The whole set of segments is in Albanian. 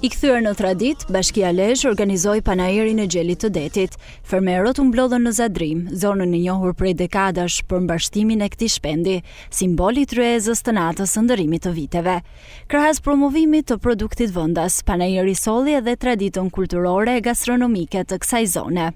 I kthyer në traditë, Bashkia Lezhë organizoi panairin e gjelit të detit. Fermerët u mblodhën në Zadrimë, zonën e njohur prej dekadash për mbarështimin e këtij shpendi, simbol i tryezës të natës së ndërrimit të viteve. Krahas promovimit të produktit vendas, panairi solli edhe traditën kulturore e gastronomike të kësaj zone.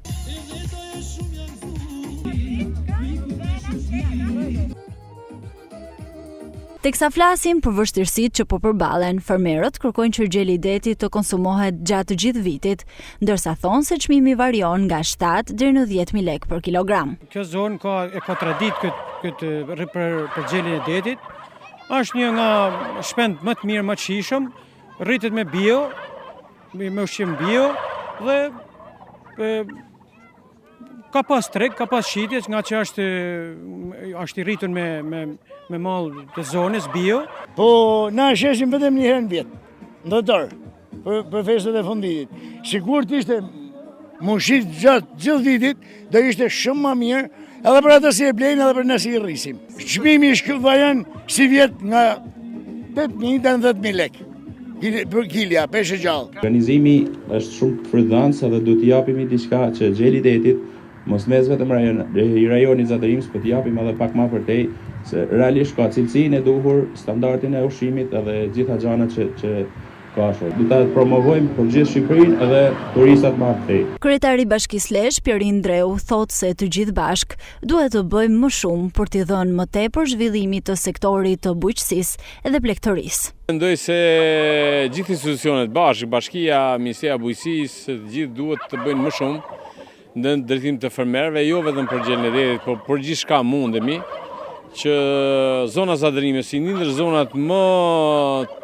Teksa flasin për vështirësitë që po përballen, fermerët kërkojnë që gjeli i detit të konsumohet gjatë gjithë vitit, ndërsa thonë se çmimi varion nga 7 deri në 10.000 lekë për kilogram. Kjo zonë ka e ka traditë këtë këtë për për gjelin e detit. Është një nga shpendët më të mirë, më të shijshëm, rritet me bio, me ushqim bio dhe e, Ka pas treg, ka pas shitje, nga që është, është i rritur me, me, me mall të zonës, bio. Po, na e shesim vetëm një herë në vjet, në dhjetor, për, për festat e fundvitit. Sikur të ishte m'u shit gjatë gjithë vitit, do ishte shumë ma mirë, edhe për ata si e blejnë, edhe për ne si i rrisim. Çmimi është varion sivjet nga 8.000 deri në 10.000 lekë. Për kilja, peshë e gjallë. Organizimi është shumë frytdhënës edhe duhet t'i japim diçka që gjeli i detit mos mes vetëm rajon, i rajonit Zadrimës, po t'i japim edhe pak ma përtej, se realisht ka cilësinë e duhur, standardin e ushqimit edhe gjitha gjanat që, që ka ashtu. Do ta promovojmë për gjithë Shqipërinë edhe turistat ma përtej. Kryetari i Bashkisë Lezhë, Pjerin Ndreu, thotë se të gjithë bashkë duhet të bëjmë më shumë për t'i dhënë më tepër zhvillimit të sektorit të bujqësisë dhe blegtorisë. Mendoj se gjithë institucionet bashkë, bashkia, Ministria e Bujqësisë, të gjithë duhet të bëjnë më shumë në drejtim të fermerëve, jo vetëm për gjelin e detit, por për gjithçka mundemi, që zona Zadrimës, si një ndër zonat më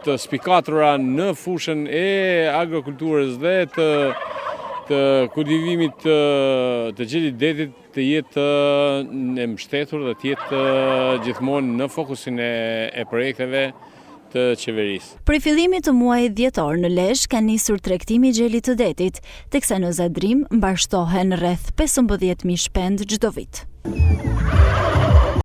të spikatura në fushën e agrokulturës dhe të, të kultivimit të, të gjelit detit, të jetë e mbështetur dhe të jetë gjithmonë në fokusin e, e projekteve të qeverisë. Prej fillimit të muajit dhjetor në Lezhë ka nisur tregtimi i gjelit të detit, teksa në Zadrimë mbarështohen rreth 15.000 shpendë çdo vit.